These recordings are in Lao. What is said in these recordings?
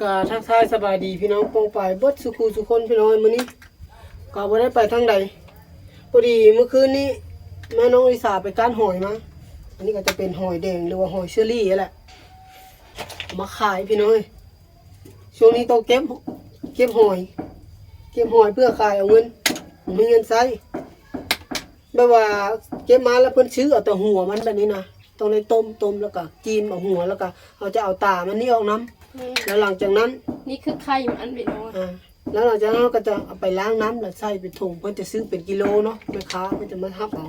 ກະທັກທາຍສະບາຍດີພີ່ນ້ອງປ້ອງປາຍເບິດສູ່ຄູ່ສູ່ຄົນພີ່ນ້ອງ. ມື້ນີ້ກະບໍ່ໄດ້ໄປທາງໃດ ພໍດີມື້ຄືນນີ້ແມ່ນ້ອງລິສາໄປກ້ານຫອຍມາ. ອັນນີ້ກະຈະເປັນຫອຍແດງ ຫຼືວ່າຫອຍເຊີຣີຫັ້ນແຫຼະ ເອົາມາຂາຍພີ່ນ້ອງ. ຊ່ວງນີ້ຕ້ອງເກັບ ເກັບຫອຍ ເກັບຫອຍເພື່ອຂາຍເອົາເງິນ ມີເງິນໃຊ້. ແບບວ່າເກັບມາແລ້ວເພິ່ນຊື້ເອົາແຕ່ຫົວມັນແບບນີ້ນະ ຕ້ອງໄດ້ຕົ້ມ ຕົ້ມແລ້ວກະຈີ່ມເອົາຫົວ ແລ້ວກະເຮົາຈະເອົາຕາມັນນີ້ອອກນຳ. ແມ່ນ ແລ້ວຫຼັງຈາກນັ້ນ ນີ້ຄືໄຂ່ມັນພີ່ນ້ອງ. ອ່າ ແລ້ວຫຼັງຈາກນັ້ນເຮົາກະຈະເອົາໄປລ້າງນ້ຳ ແລ້ວໃສ່ເປັນຖົງ ເພິ່ນຈະຊື້ເປັນກິໂລເນາະ ແມ່ຄ້າເພິ່ນຈະມາຮັບເອົາ.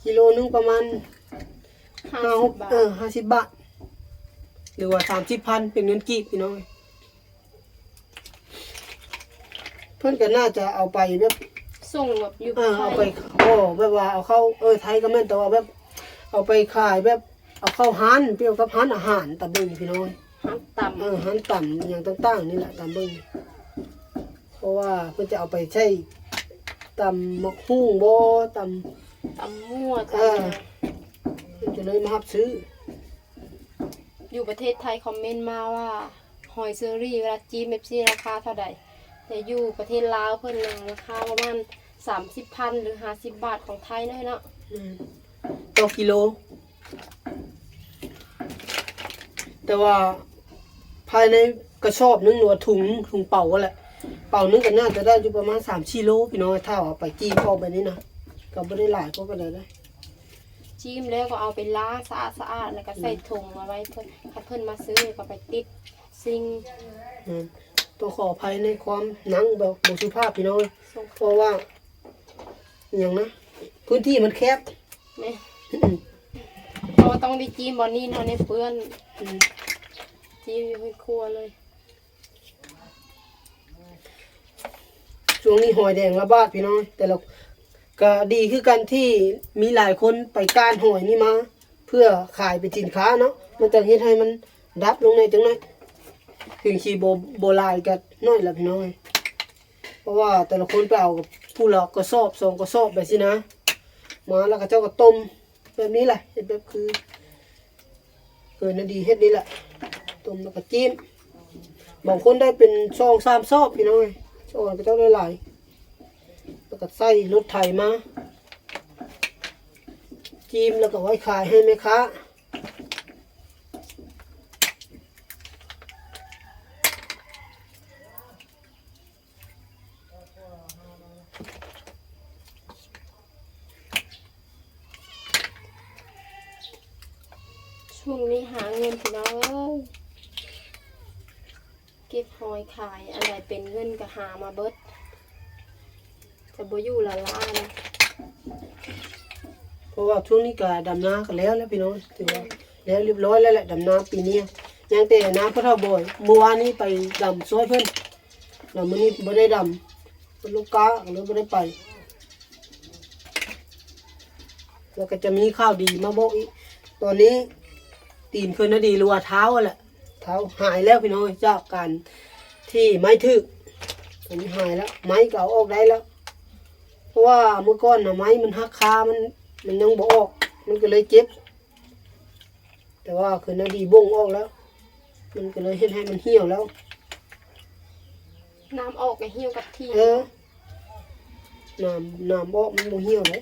ກິໂລໜຶ່ງປະມານຫ້າສິບ ຫ້າ ຫົກ ບາດ ເອີ ຫ້າສິບບາດ ຫຼືວ່າສາມສິບພັນເປັນເງິນກີບພີ່ນ້ອງ. ເພິ່ນກະໜ້າຈະເອົາໄປແບບ ສົ່ງແບບຢູ່ ເອີ ໄທ ເອົາໄປ ບໍ່ ແບບວ່າເອົາເຂົ້າ ເອີ ໄທກະແມ່ນ ແຕ່ວ່າແບບເອົາໄປຂາຍແບບ ເອົາເຂົ້າຮ້ານ ປຽບກັບຮ້ານອາຫານຕາເບິ່ງພີ່ນ້ອງ. ຮ້ານຕຳ ເອີ ຮ້ານຕຳອີ່ຫຍັງຕ່າງໆນີ້ແຫຼະ ຕາເບິ່ງ. ເພາະວ່າເພິ່ນຈະເອົາໄປໃຊ້ຕຳໝາກຫຸ່ງບໍ ຕຳ ຕຳໝວກ ເອີ ຕຳ ເພິ່ນກະເລີຍມາຮັບຊື້. ຢູ່ປະເທດໄທຄອມເມັນມາວ່າ ຫອຍເຊີຣີເວລາຈີ່ມແບບຊີ້ລາຄາເທົ່າໃດ? ແຕ່ຢູ່ປະເທດລາວເພິ່ນນະ ລາຄາປະມານສາມສິບພັນ ຫຼື ຫ້າສິບບາດຂອງໄທເນາະ. ແມ່ນ ຕໍ່ກິໂລ. ແຕ່ວ່າພາຍໃນກະສອບໜຶ່ງ ຫຼືວ່າຖົງ ຖົງເປົາຫັ້ນແຫຼະ ເປົາໜຶ່ງກະໜ້າຈະໄດ້ຢູ່ປະມານສາມສີ່ໂລພີ່ນ້ອງ ຖ້າເອົາໄປຈີ່ມອອກແບບນີ້ນະ ກະບໍ່ໄດ້ຫຼາຍພໍປານໃດເດ້. ຈີ່ມແລ້ວກະເອົາໄປລ້າງສະອາດໆ ແລ້ວກະໃສ່ຖົງມາໄວ້ເພິ່ນ ຄັນເພິ່ນມາຊື້ກະໄປຕິດສິ່ງ. ແມ່ນ ຕ້ອງຂໍອະໄພໃນຄວາມໜັງແບບບໍ່ສຸພາບພີ່ນ້ອງ ເພາະວ່າ ອີ່ຫຍັງນະ ພື້ນທີ່ມັນແຄບ. ແມ່ນ ເພາະວ່າຕ້ອງໄດ້ຈີ່ມບ່ອນນີ້ເນາະ ໃນເປື້ອນ. ອືມ ຈີ່ມຢູ່ໃນຄົວເລີຍ. ຊ່ວງນີ້ຫອຍແດງລະບາດພີ່ນ້ອງ ແຕ່ລະ ກະດີຄືກັນທີ່ມີຫຼາຍຄົນໄປກ້ານຫອຍນີ້ມາ ເພື່ອຂາຍເປັນສິນຄ້າເນາະ ມັນຈະເຮັດໃຫ້ມັນດັບລົງແດ່ຈັກໜ້ອຍ ເຖິງຊິບໍ່ ບໍ່ຫຼາຍກະໜ້ອຍລະພີ່ນ້ອງ. ເພາະວ່າແຕ່ລະຄົນໄປເອົາຜູ້ລະກະສອບສອງກະສອບແບບຊີ້ນະ ມາແລ້ວເຂົາເຈົ້າກະຕົ້ມແບບນີ້ແຫຼະ ເຮັດແບບຄື ເອີ ນາດີເຮັດນີ້ແຫຼະ ຕົ້ມແລ້ວກະຈີ່ມ. ບາງຄົນໄດ້ເປັນສອງສາມສອບພີ່ນ້ອງ ສອບເຂົາເຈົ້າໄດ້ຫຼາຍ ແລ້ວກະໃສ່ລົດໄຖມາ ຈີ່ມແລ້ວກະໄວ້ຂາຍໃຫ້ແມ່ຄ້າ. ຊ່ວງນີ້ຫາເງິນພີ່ນ້ອງເອີຍ ເກັບຫອຍຂາຍ ອັນໃດເປັນເງິນກະຫາມາເບິດ ຈະບໍ່ຢູ່ລ້າໆນະ. ເພາະວ່າຊ່ວງນີ້ກະດຳນາກະແລ້ວແລ້ວພີ່ນ້ອງ ຖືວ່າແລ້ວລຽບຮ້ອຍແລ້ວແຫຼະ ດຳນາປີນີ້ ຍັງແຕ່ນາພໍ່ເຖົ້າບອຍ ມື້ວານນີ້ໄປດຳຊ່ວຍເພິ່ນ ແລ້ວມື້ນີ້ບໍ່ໄດ້ດຳ ເພິ່ນລູກກາກະເລີຍບໍ່ໄດ້ໄປ. ແລ້ວກະຈະມີຂ່າວດີມາບອກອີກ ຕອນນີ້ຕີນເຄີຍນາດີ ຫຼືວ່າເທົ້າຫັ້ນແຫຼະ ເທົ້າຫາຍແລ້ວພີ່ນ້ອງ ຈາກການທີ່ໄມ້ຖືກ ຕອນນີ້ຫາຍແລ້ວ ໄມ້ກະເອົາອອກໄດ້ແລ້ວ ເພາະວ່າມື້ກ່ອນນະໄມ້ມັນຫັກຄາ ມັນ ມັນຍັງບໍ່ອອກ ມັນກະເລີຍເຈັບ. ແຕ່ວ່າຄືນາດີບົ່ງອອກແລ້ວ ມັນກະເລີຍເຮັດໃຫ້ມັນຫ່ຽວແລ້ວ ນ້ຳອອກກະຫ່ຽວກັບທີ່. ເອີ ນ້ຳ ນ້ຳອອກມັນບໍ່ຫ່ຽວເດ້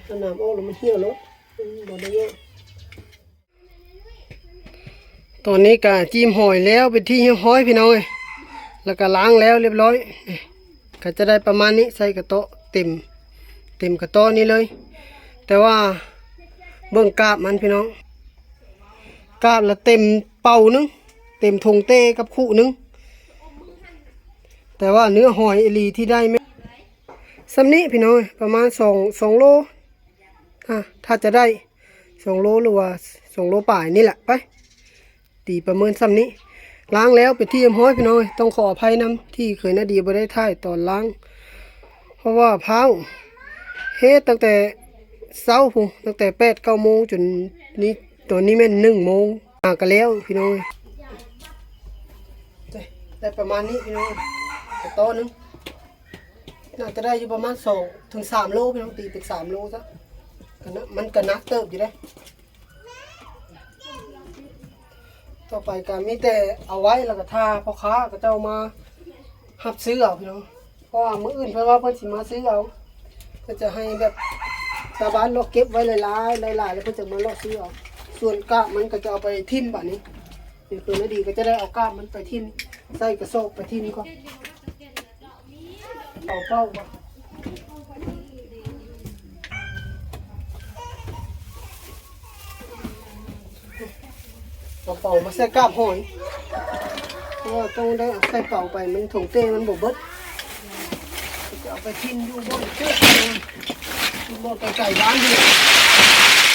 ຖ້ານ້ຳອອກແລ້ວມັນຫ່ຽວໂລດ ມັນບໍ່ໄດ້ຍ່າງ. ຕອນນີ້ກະຈີ່ມຫອຍແລ້ວເປັນທີ່ຮຽບຮ້ອຍພີ່ນ້ອງເອີຍ ແລ້ວກະລ້າງແລ້ວລຽບຮ້ອຍ. ກະຈະໄດ້ປະມານນີ້ ໃສ່ກະເຕາະເຕັມ ເຕັມກະເຕາະນີ້ເລີຍ. ແຕ່ວ່າເບິ່ງກາບມັນພີ່ນ້ອງ ກາບລະເຕັມເປົາໜຶ່ງ ເຕັມຖົງເຕ້ກັບຄຸໜຶ່ງ. ແຕ່ວ່າເນື້ອຫອຍອີ່ຫຼີທີ່ໄດ້ແມ່ນສ່ຳນີ້ພີ່ນ້ອງ ປະມານສອງ ສອງໂລ ອາ ຖ້າຈະໄດ້ສອງໂລ ຫຼືວ່າສອງໂລປາຍນີ້ແຫຼະ ໄປ ຕີປະເມີນສ່ຳນີ້. ລ້າງແລ້ວເປັນທີ່ຮຽບຮ້ອຍພີ່ນ້ອງເອີຍ ຕ້ອງຂໍອະໄພນຳທີ່ເຄີຍນາດີບໍ່ໄດ້ຖ່າຍຕອນລ້າງ ເພາະວ່າພ້າວເຮັດຕັ້ງແຕ່ເຊົ້າພຸ້ນ ຕັ້ງແຕ່ແປດເກົ້າໂມງ ຈົນນີ້ ຕອນນີ້ແມ່ນໜຶ່ງໂມງ ຫາກະແລ້ວພີ່ນ້ອງເອີຍ. ໄດ້ປະມານນີ້ພີ່ນ້ອງ ກະໂຕໜຶ່ງ ໜ້າຈະໄດ້ຢູ່ປະມານສອງເຖິງສາມໂລພີ່ນ້ອງ ຕີເປັນສາມໂລຊະ ກະນະ ມັນກະໜັກເຕີບຢູ່ເດ້. ຕໍ່ໄປກໍມີແຕ່ເອົາໄວ້ ແລ້ວກໍຖ້າພໍ່ຄ້າເຂົາເຈົ້າມາຮັບຊື້ເອົາພີ່ນ້ອງ ເພາະວ່າມື້ອື່ນເພິ່ນວ່າເພິ່ນຊິມາຊື້ເອົາ ເພິ່ນຈະໃຫ້ແບບຊາວບ້ານເລາະເກັບໄວ້ຫຼາຍໆ ຫຼາຍໆ ແລ້ວເພິ່ນຈະມາເລາະຊື້ເອົາ. ສ່ວນກາບມັນກໍຈະເອົາໄປຖິ້ມບາດນີ້ ເປັນນາດີກໍຈະໄດ້ເອົາກາບມັນໄປຖິ້ມ ໃສ່ກະສອບໄປຖິ້ມກ່ອນ. ເອົາເປົາ ເອົາເປົາມາໃສ່ກາບຫອຍ ເພາະວ່າຕ້ອງໄດ້ເອົາໃສ່ເປົາໄປ ມັນຖົງເຕ້ມັນບໍ່ເບິດ ຈະເອົາໄປຖິ້ມຢູ່ບ່ອນເກີດ ບໍ່ໄກໆ ບ້ານເຮົາ.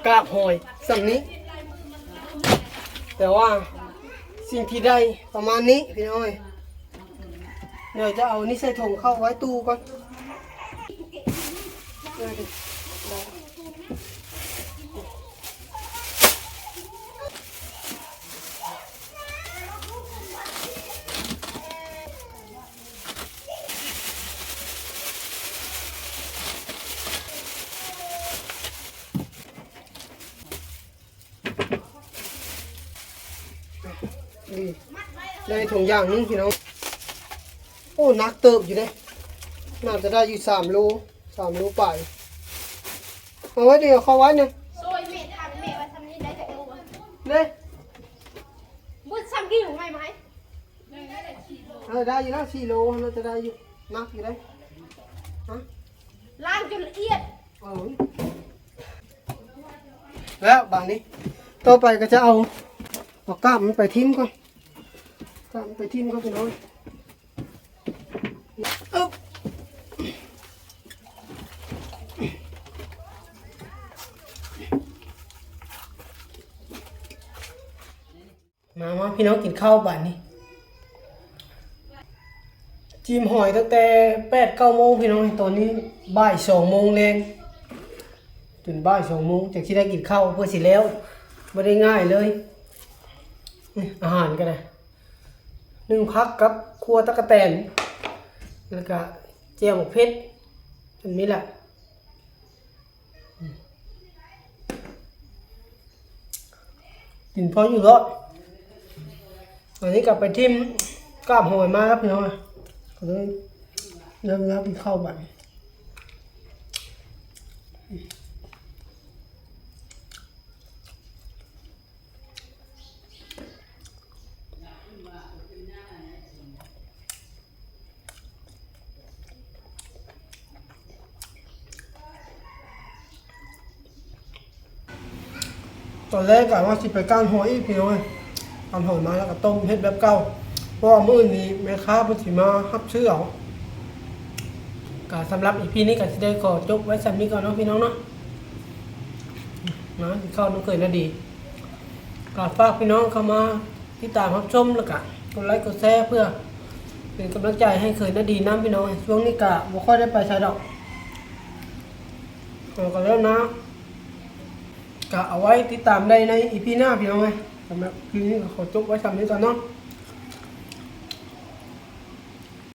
ກາບຫອຍສ່ຳນີ້ ແຕ່ວ່າສິ່ງທີ່ໄດ້ປະມານນີ້ພີ່ນ້ອງເອີຍ. ດຽວຈະເອົານີ້ໃສ່ຖົງເຂົ້າໄວ້ຕູ້ກ່ອນ. ນີ້ ໄດ້ຖົງຢ່າງໜຶ່ງພີ່ນ້ອງ. ໂອ້ ໜັກເຕີບຢູ່ເດ້ ໜ້າຈະໄດ້ຢູ່ສາມໂລ ສາມໂລປາຍ. ເອົາໄວ້ນີ້ ເອົາເຂົ້າໄວ້ນີ້ ໂຊຍແມ່ ຖາມແມ່ວ່າຊ່ຳນີ້ໄດ້ຈັກໂລ ເດ້ ບໍ່ຊ່ຳກີ່ຫວຍມາໃຫ້. ເອີ ໄດ້ຢູ່ແລ້ວ ສີ່ໂລ ໜ້າຈະໄດ້ຢູ່ ໜັກຢູ່ເດ້ ຮະ ລ້າງຈົນລະອຽດ. ເອີ ແລ້ວບາດນີ້ ຕໍ່ໄປກໍຈະເອົາ ເອົາກາບມັນໄປຖິ້ມກ່ອນ ກາບມັນໄປຖິ້ມກ່ອນພີ່ນ້ອງ. ອຶບ ມາ ມາ ພີ່ນ້ອງ ກິນເຂົ້າບາດນີ້. ຈີ່ມຫອຍຕັ້ງແຕ່ແປດເກົ້າໂມງພີ່ນ້ອງ ຕອນນີ້ບ່າຍສອງໂມງແລງ ຈົນບ່າຍສອງໂມງ ຈັ່ງຊິໄດ້ກິນເຂົ້າເພື່ອຊິແລ້ວ ບໍ່ໄດ້ງ່າຍເລີຍ. ນີ້ ອາຫານກໍໄດ້ ໜຶ້ງຜັກກັບຂົ້ວຕັກກະແຕນ ແລ້ວກະແຈ່ວໝາກເຜັດ ອັນນີ້ແຫຼະ. ກິນພໍຢູ່ເນາະ ອັນນີ້ກໍໄປຖິ້ມກາບຫອຍມາແລ້ວພີ່ນ້ອງ ກໍເລີຍໄດ້ເວລາກິນເຂົ້າບາດນີ້. ຕອນແລກກະວ່າຊິໄປກ້ານຫອຍອີກພີ່ນ້ອງເອີຍ ກ້ານຫອຍມາແລ້ວກະຕົ້ມເຮັດແບບເກົ່າ ເພາະວ່າມື້ອື່ນນີ້ແມ່ຄ້າເພິ່ນຊິມາຮັບຊື້ເອົາ. ກະສຳລັບອີພີນີ້ກະຊິໄດ້ຂໍຈົບໄວ້ສ່ຳນີ້ກ່ອນເນາະພີ່ນ້ອງເນາະ. ມາກິນເຂົ້ານຳເຂີຍນາດີ ກໍຝາກພີ່ນ້ອງເຂົ້າມາຕິດຕາມຮັບຊົມ ແລ້ວກະກົດໄລກົດແຊ ເພື່ອເປັນກຳລັງໃຈໃຫ້ເຂີຍນາດີນຳພີ່ນ້ອງ. ຊ່ວງນີ້ກະບໍ່ຄ່ອຍໄດ້ໄປໃສດອກ ເຮົາກໍເລີກນາ ກະເອົາໄວ້ຕິດຕາມໄດ້ໃນອີພີໜ້າພີ່ນ້ອງເອີຍ. ສຳລັບຄລິບນີ້ກໍຂໍຈົບໄວ້ສ່ຳນີ້ກ່ອນເນາະ.